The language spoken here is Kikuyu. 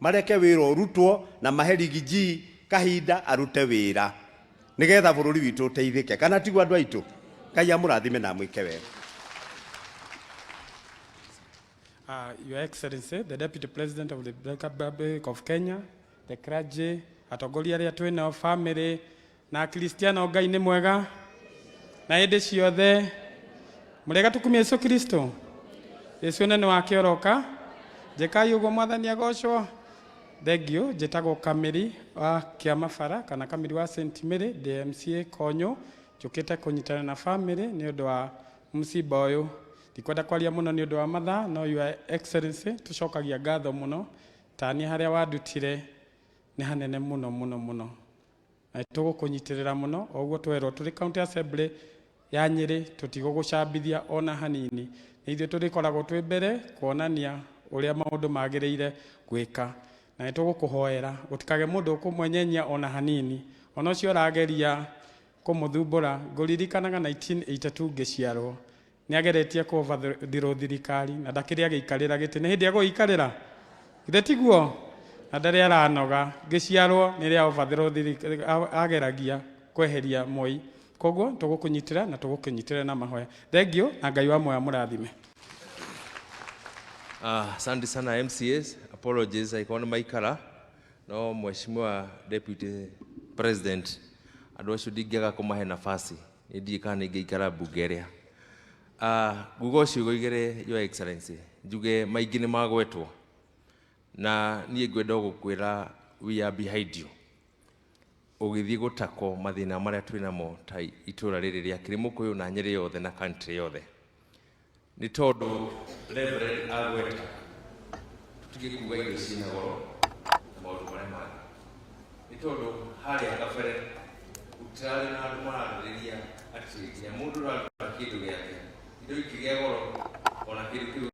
Mareke wĩra ũrutwo na mahe Riggy G kahinda arute wĩra nĩgetha bũrũri witũ ũteithĩke. Kana tiguo andũ aitũ? Ngai amũrathime na amwĩke wega. Your Excellency, the Deputy President of the Republic of Kenya, the clergy, atongoria arĩa twĩ nao, family na Akristiano, Ngai nĩ mwega na hĩndĩ ciothe. Mũrĩega? Tukumie Yesu Kristo. Yesu nene wake oroka. Njĩkai ũguo Mwathani agocwo. Thank you. Njĩtagwo Kamĩri wa Kĩamabara kana Kamĩri wa St Mary, ndĩ MCA Konyũ. Njũkĩte kũnyitana na family nĩ ũndũ wa mũciba ũyũ. Ndikwenda kwaria mũno nĩ ũndũ wa mathaa, no Your Excellency, tũcokagia ngatho mũno. Tani harĩa wandutire nĩ hanene mũno mũno mũno, na tũgũkũnyitĩrĩra mũno o ũguo twerwo tũrĩ county assembly ya Nyĩrĩ. Tũtigũgũcambithia ona hanini. Nĩ ithuĩ tũrĩkoragwo twĩ mbere kuonania ũrĩa maũndũ magĩrĩire gwĩka, na nĩ tũgũkũhoera gũtikage mũndũ ũkũmwenyenyia ona hanini, ona ũcio ũrageria kũmũthumbũra. Ngũririkanaga 1982 ngĩciarwo, nĩ ageretie kũovathirwo thirikari na ndakĩrĩ agĩikarĩra gĩtĩ. Nĩ hĩndĩ egũgĩikarĩra, githĩ tiguo? Na ndarĩ aranoga. Ngĩciarwo nĩ rĩa overthrow ageragia kweheria Moi. Koguo tũgũkũnyitĩra na tũgũkũnyitĩra na mahoya. Thank you, na Ngai wa muoyo mũrathime. Asante sana MCAs. Apologies aikorwo nĩ maikara, no Mheshimiwa Deputy President, andũ acio ndingĩaga kũmahe nafasi. Nĩ ndiĩ kana nĩ ingĩikara mbunge ĩrĩa. Nguga o ciugo igĩrĩ, Your Excellency, njuge maingĩ nĩ magwetwo na niĩ ngwenda gũkwĩra we are behind you ũgĩthiĩ gũtako mathĩna marĩa twĩ namo ta itũra rĩrĩ rĩa Kĩrĩmũkũyũ na Nyĩrĩ yothe na country yothe, nĩ tondũ Reverend agweta tũtige kuga indo ciĩna goro na maũndũ marĩa mangĩ, nĩ tondũ harĩa kabere gũtirarĩ na andũ mararĩrĩria atĩ nginya mũndũ ũraruta kĩndũ gĩake, indo ikĩgĩa goro ona kĩndũ kĩu.